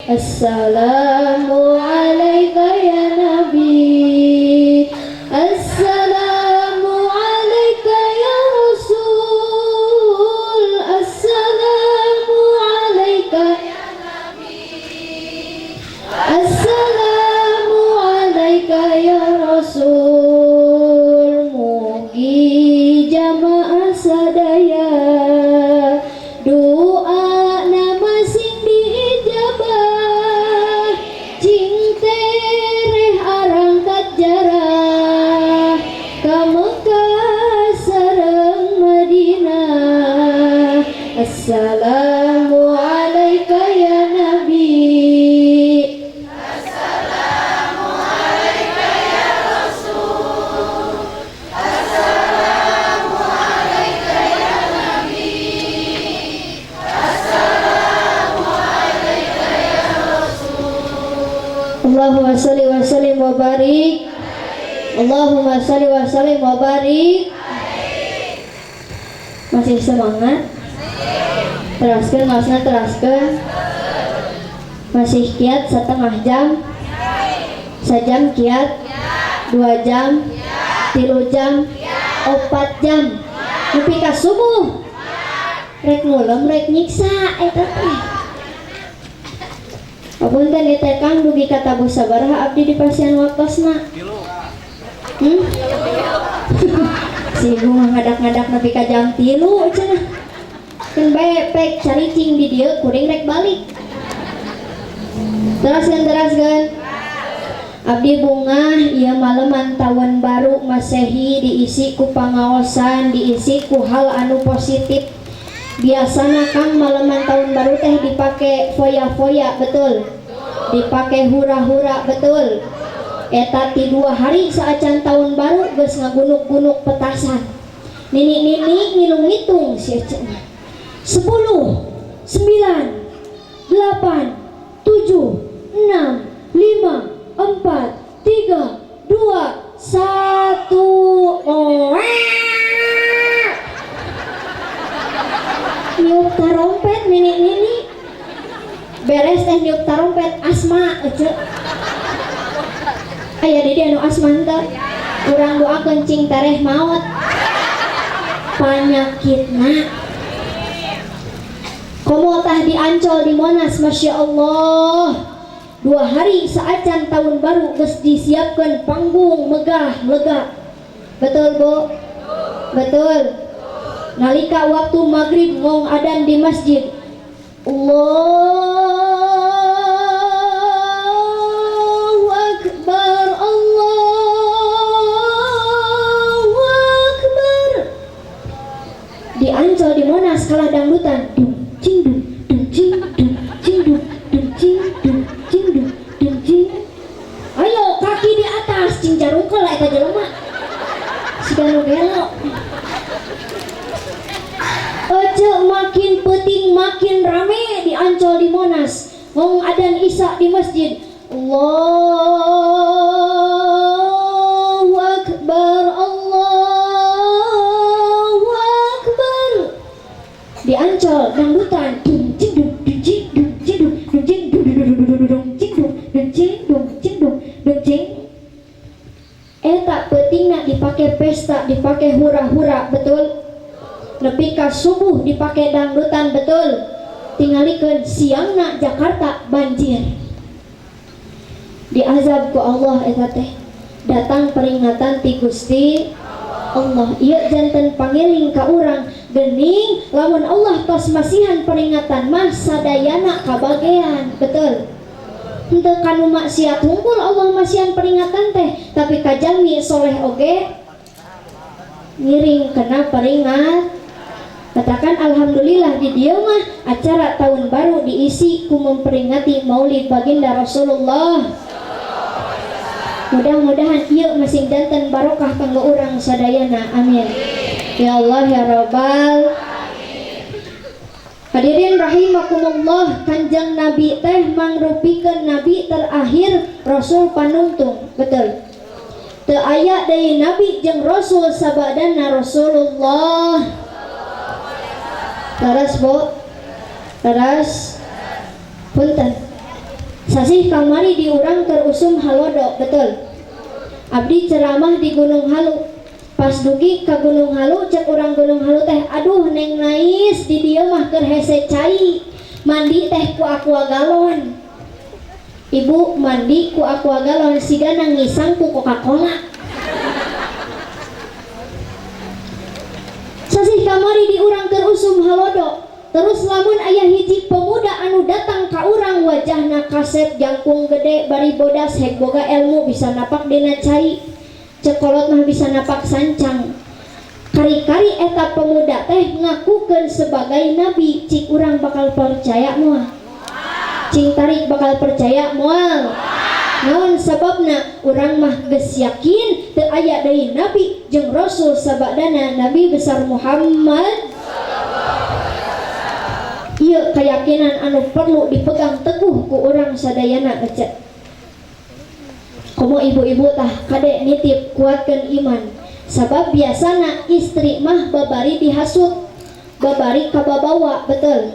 Assalamu alayka ya Nabi, Assalamu alayka ya Rasul, Assalamu alayka ya Nabi, Assalamu alayka ya Rasul. Mugi jamaah sadaya doa nama sing diijabah, cing tereh arangkat jarah ka Mekah sareng Madinah. Assalamu alayka ya Nabi, Assalamu alayka ya Rasul, Assalamu alayka ya Nabi, Assalamu alayka ya Rasul. Allahumma sholli wa sallim wa barik. Allahumma sholli wa sallim wa barik. Masih semangat? Teraskan masnya, teraskan. Masih kiat setengah jam? Sejam kiat? 2 jam? 3 jam? 4 jam? Nepi ka subuh? Rek ngulem rek nyiksa eta teh. Apunten ieu teh, Kang, dugi ka tabuh sabaraha abdi di pasian waktosna? Hmm? Si ibu mah ngadak-ngadak nepi ka jam 3 cenah. Keun bae pek caricing di dieu, kuring rek balik. Teraskeun, teraskeun. Abdi bungah ieu maleman tahun baru Masehi diisi ku pangaosan, diisi ku hal anu positif. Biasana, Kang, maleman tahun baru teh dipake foya-foya, betul? Dipake hura-hura, betul? Eta ti 2 hari saacan tahun baru geus ngagunuk-gunuk petasan. Nini-nini ngitung-ngitung si ece mah. 10, 9, 8, 7, 6, 5, 4, 3, 2, 1. Oh, niup tarompet nini-nini. Beres teh niup tarompet, asma ece. Aya di dieu anu asma henteu? Urang doakeun cing tereh maot panyakitna. Komo tah di Ancol, di Monas, Masya Allah, 2 hari saacan tahun baru geus disiapkan panggung megah lega, betul, Bu? Betul? Nalika waktu maghrib ngong adan di masjid, Allahu Akbar, Allahu Akbar. Di Ancol, di Monas kalah dangdutan, dung cing dung dung cing dung cing dung dung cing dung cing dung dung cing. Ayo kaki di atas, cing jarungkel lah eta jelema siga nu gelo. Ece, makin penting makin rame di Ancol, di Monas. Ngong adan Isya di masjid, Allahu Akbar, Allahu Akbar. Di Ancol dangdutan, dung cing dung dung cing dung cing dung dung cing dung dung dung dung dung dung cing dung dung cing dung cing dung dung cing. Eta peutingna dipake pesta, dipake hura-hura, betul? Nepi ka subuh dipake dangdutan, betul? Tingalikeun siangna Jakarta banjir. Diazab ku Allah eta teh. Datang peringatan ti Gusti Allah. Ieu janten pangeling ka urang, gening lamun Allah tos masihan peringatan mah sadayana kabagean, betul? Henteu kanu maksiat hungkul Allah masihan peringatan teh, tapi kajalmi soleh oge ngiring kena peringat. Katakan alhamdulillah di dieu mah acara tahun baru diisi ku memperingati Maulid Baginda Rasulullah. Mudah-mudahan ieu masing janten barokah kanggo urang sadayana. Amin. Ya Allah ya Rabbal. Hadirin rahimakumullah, Kanjeng Nabi teh mangrupikeun nabi terakhir, rasul panungtung, betul? Teu aya deui nabi jeung rasul sabadana Rasulullah. Leres, Bu? Leres? Punten. Sasih kamari di urang keur usum halodo, betul. Abdi ceramah di Gunung Halu. Pas dugi ka Gunung Halu cek urang Gunung Halu teh, aduh Neng Nais di dieu mah keur hese cai. Mandi teh ku aqua galon. Ibu mandi ku aqua galon siga ngisang ku Coca-Cola. Sasih kamari di urang keur usum halodo. Terus lamun aya hiji pemuda anu datang ka urang wajahna kasep jangkung gede bari bodas hek boga ilmu bisa napak dina cai. Cekolot mah bisa napak sancang. Kari-kari eta pemuda teh ngakukeun sebagai nabi, cik urang bakal percaya moal? Cing tarik bakal percaya moal? Naon sababna urang mah geus yakin teu aya deui nabi jeung rasul sabadana Nabi besar Muhammad. Ieu keyakinan anu perlu dipegang teguh ku urang sadayana ece. Komo ibu-ibu tah kade nitip kuatkeun iman. Sabab biasana istri mah babari dihasut, babari kababawa, betul.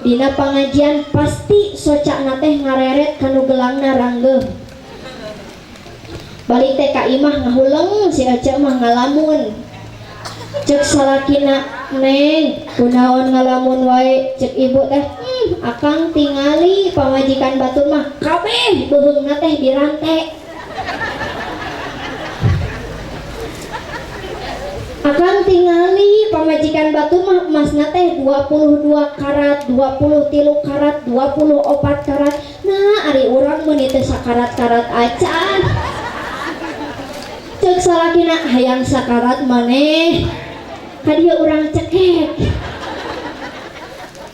Dina pangajian pasti socakna teh ngareret kanu gelangna ranggeuh. Balik teh ka imah ngahuleng si ece mah ngalamun. Cek salakina, Neng, kunaon ngalamun wae? Cek ibu teh, akang tingali pamajikan batur mah kabeh beuheungna teh dirante. Akang tingali pamajikan batur mah emasna teh 22 karat, 23 karat, 24 karat. Nah, ari urang meuni teh sakarat-karat acan. Cek salakina hayang sakarat maneh. Kadieu urang cekek.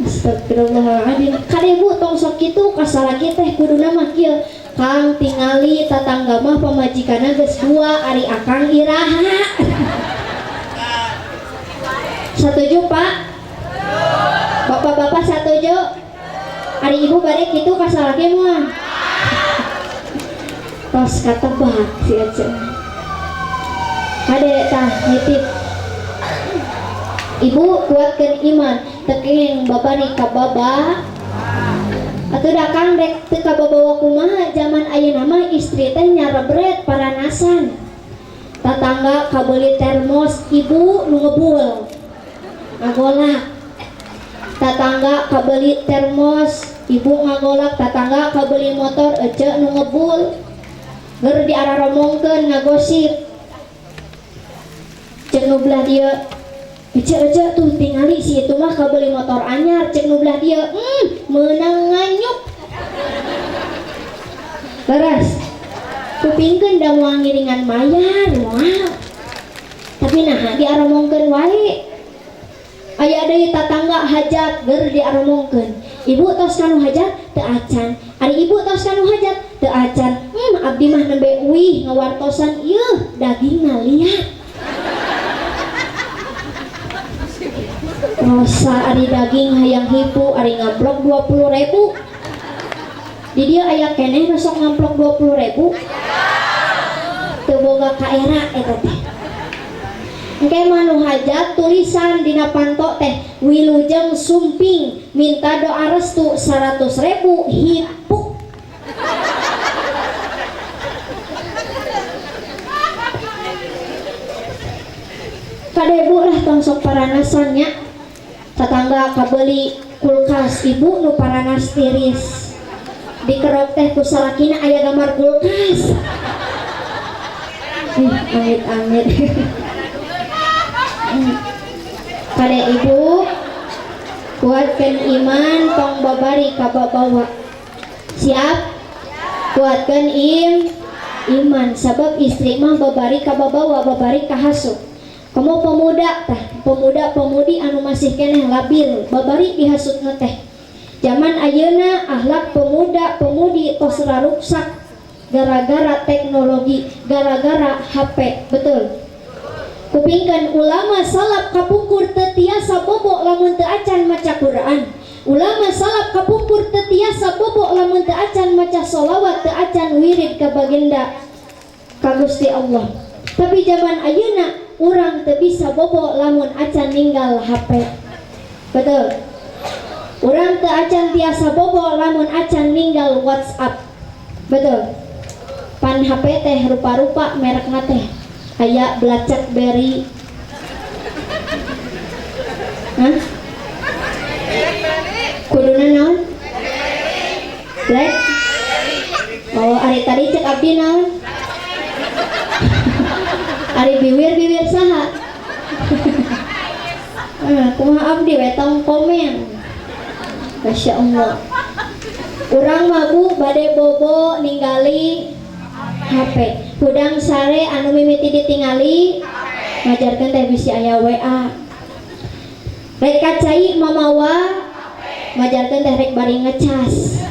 Astagfirullahaladzim. Kade bu tong sok kitu ka salaki teh kuduna mah kieu. Kang tingali tatangga mah pamajikanna geus dua ari akang iraha. Setuju Pak? Bapak-bapak setuju? Ari ibu bade kitu ka salaki mah. Tos katebak si ece. Kade tah nitip. Ibu kuatkeun iman, teu kenging babari ka baba. Atuh da kang rek teu kababawa kumaha zaman ayeuna mah istri teh nyarebret paranasan. Tatangga kabeuli termos ibu nu ngebul. Ngagolak. Tatangga kabeuli termos ibu ngagolak, tatangga kabeuli motor ece nu ngebul. Ger diararomongkeun ngagosip. Cek nu belah dieu, ece-ece tuh tingali si itu mah kabeuli motor anyar. Cek nu belah dieu, meunang nganyuk. Leres. Kupingkeun da moal ngiringan mayar, moal. Tapi naha diaromongkeun wae. Aya deui tatangga hajat ger diaromongkeun. Ibu tos kanu hajat teu acan. Ari ibu tos kanu hajat teu acan. Abdi mah nembe uih ngawartosan ieu dagingna liat. Rosa ari daging hayang hipu ari ngamplok 20.000. Di dieu aya keneh nu sok ngamplok 20.000. Teu boga kaera eta teh. Engke mah nu hajat tulisan dina panto teh wilujeng sumping minta doa restu 100.000 hipu. Kade bu lah tong sok paranasan nya. Tetangga kabeli kulkas ibu nu paranas tiris. Dikerok teh ku salakina aya gambar kulkas. Amit-amit. Kade ibu kuatkan iman tong babari kababawa. Siap? Kuatkan iman sabab istri mah babari kababawa, babari kahasut. Kamu pemuda tah, pemuda-pemudi anu masih keneh labil, babari dihasutna teh. Zaman ayeuna akhlak pemuda-pemudi tos raruksak gara-gara teknologi, gara-gara HP, betul. Kupingkeun ulama salaf kapungkur teu tiasa bobo lamun teu acan maca Quran. Ulama salaf kapungkur teu tiasa bobo lamun teu acan maca sholawat, teu acan wirid ka baginda ka Gusti Allah. Tapi zaman ayeuna urang teu bisa bobo lamun acan ninggal HP. Betul. Urang teu acan tiasa bobo lamun acan ninggal WhatsApp. Betul. Pan HP teh rupa-rupa merekna teh. Aya BlackBerry. Hah? Kuduna naon? Black? Oh, ari tadi cek abdi naon? Ari biwir-biwir saha? Ah, kumaha abdi we tong komen. Masya Allah. Urang mah Bu bade bobo ninggali HP. Hudang sare anu mimiti ditingali ngajarkeun teh bisi aya WA. Rek kacai mamawa ngajarkeun teh rek bari ngecas.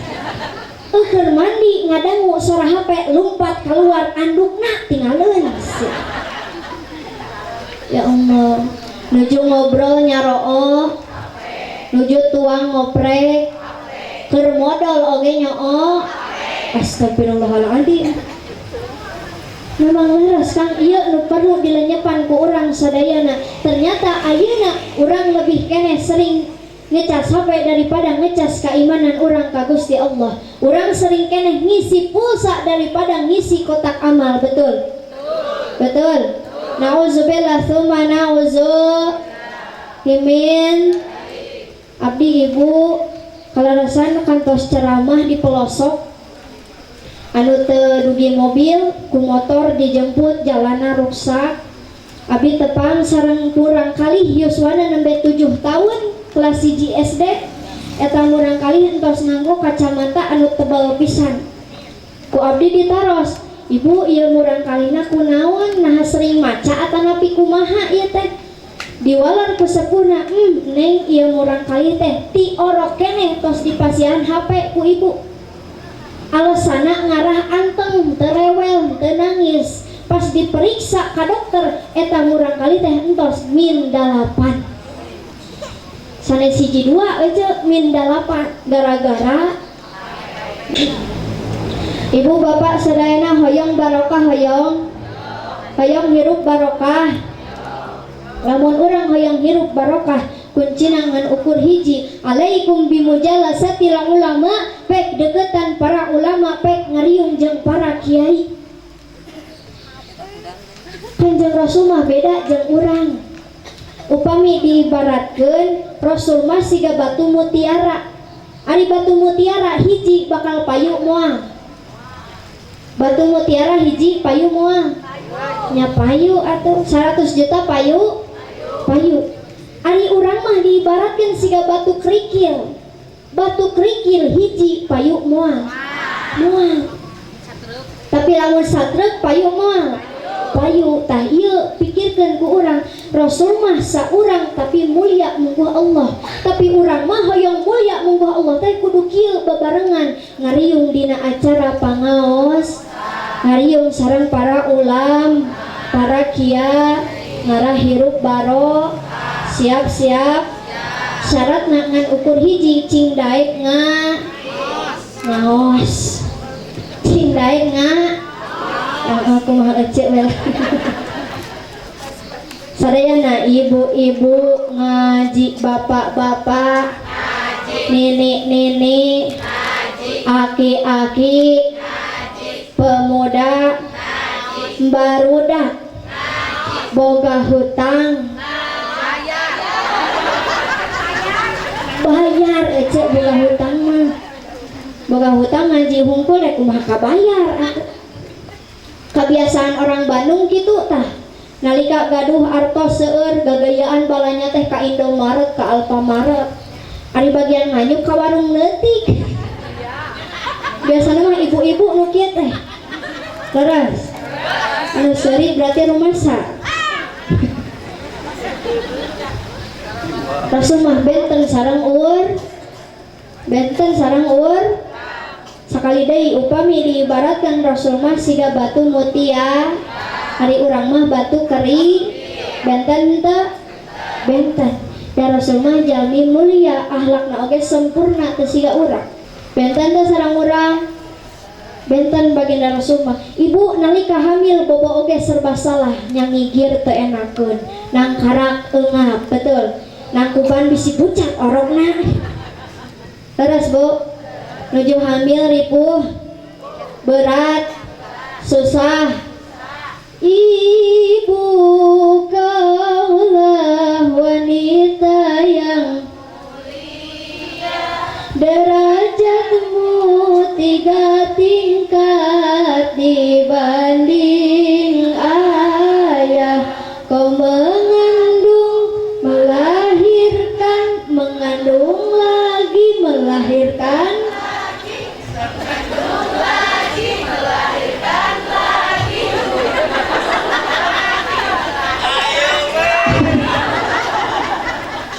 Keur mandi ngadangu sora HP lumpat keluar andukna tingaleun. Ya Allah, nuju ngobrol nyarooh, nuju tuang ngoprek, keur modal oge nyoo. Astagfirullahaladzim. Memang leres Kang, ieu nu perlu dilenyepan ku urang sadayana. Ternyata ayeuna urang lebih keneh sering ngecas HP daripada ngecas keimanan urang ka Gusti Allah. Urang sering keneh ngisi pulsa daripada ngisi kotak amal, betul? Betul. Nauzubillah tsumma nauzu himin. Abdi ibu kalarasan kantos ceramah di pelosok anu teu dugi mobil ku motor dijemput jalana rusak. Abdi tepang sareng kurang kali yuswana nembe 7 tahun kelas 1 SD eta murang kali entos nganggo kacamata anu tebal pisan. Ku abdi ditaros, ibu ieu murang kalina kunaon naha sering maca atanapi kumaha ieu teh? Diwalar ku sepuhna, neng ieu murang kali teh ti orok keneh tos dipasihan HP ku ibu. Alasana ngarah anteng, teu rewel, teu nangis. Pas diperiksa ka dokter eta murang kali teh entos min 8. Sanes hiji dua aja min 8 gara-gara ibu bapak sadayana hoyong barokah, hoyong hoyong hirup barokah. Lamun urang hoyong hirup barokah kuncina ngan ukur hiji, alaikum bimujalasatil ulama, pek deketan para ulama, pek ngariung jeung para kiai. Kanjeng Rasul mah beda jeung urang. Upami diibaratkeun Rasul mah siga batu mutiara. Ari batu mutiara hiji bakal payu moal? Batu mutiara hiji payu moal? Nya payu atuh 100 juta payu? Payu. Ari urang mah diibaratkeun siga batu kerikil. Batu kerikil hiji payu moal? Moal. Tapi lamun satrek payu moal? Payu. Tah ieu pikirkeun ku urang, Rasul mah saurang tapi mulia mungguh Allah. Tapi urang mah hoyong mulia mungguh Allah teh kudu kieu babarengan ngariung dina acara pangaos, ngariung sareng para ulam, para kia, ngarah hirup baro, siap-siap. Syaratna ngan ukur hiji, cing daek ngaos. Cing daek kumaha ece we. Sadayana ibu-ibu ngaji, bapak-bapak ngaji, nini-nini ngaji, aki-aki ngaji, pemuda ngaji, barudak ngaji, boga hutang bayar ece boga hutang mah. Boga hutang ngaji hungkul rek kumaha kabayar. Kebiasaan orang Bandung gitu tah. Nalika gaduh artos seueur gagayaan balanya teh ka Indomaret, ka Alfamaret. Ari bagian nganyuk ka warung leutik. Biasana mah ibu-ibu nu kieu teh. Leres. Anu seuri berarti rumasa. Rasul mah benten sareng ur. Benten sareng ur. Sakali deui upami diibaratkan Rasul mah siga batu mutia. Ari urang mah batu keri. Benten teu? Benten. Da Rasul mah jalmi mulia, akhlakna oge sempurna teu siga urang. Benten teu sareng urang? Benten baginda Rasul mah. Ibu nalika hamil bobo oge serba salah, nyangigir teu enakeun, nangkarak eungap, betul. Nangkuban bisi pucat orokna. Leres Bu, nuju hamil ripuh, berat, susah. Ibu kaulah wanita yang mulia, derajatmu 3 tingkat dibanding ayah. Kau mengandung, melahirkan, mengandung lagi, melahirkan lagi, mengandung lagi, melahirkan lagi.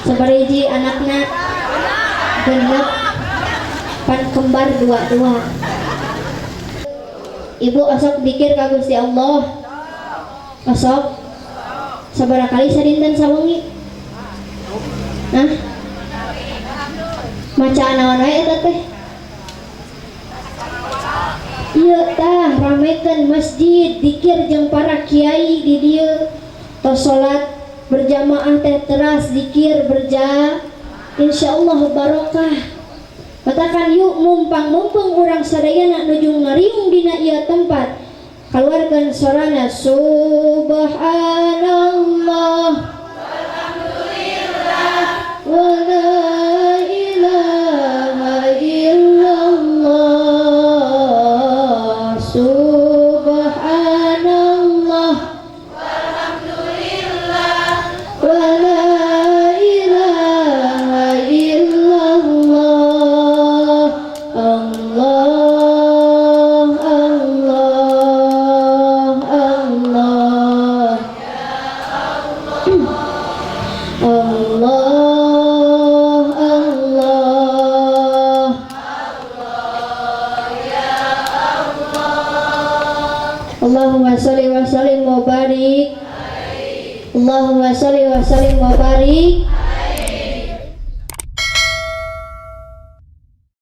Sabariji anakna genep pan kembar dua-dua. Ibu osok dikir ka Gusti Allah. Osok sabaraha kali sadinten sawengi? Hah? Maca naon wae eta teh? Ieu tah ramekeun masjid, dikir jeung para kiai di dieu. Tos salat berjamaah teh teras zikir berja, insyaallah barokah. Katakan yuk mumpang-mumpung urang sadayana nuju ngariung dina ieu tempat, kaluarkeun sorana subhanallah walhamdulillah wa la ilaha illallah. Subhanallah walhamdulillah wa la ilaha illallah. Allah Allah Allah Allah Allah ya Allah. Allahumma sholli wa sallim wa barik. Allahumma sholli wa sallim wa barik.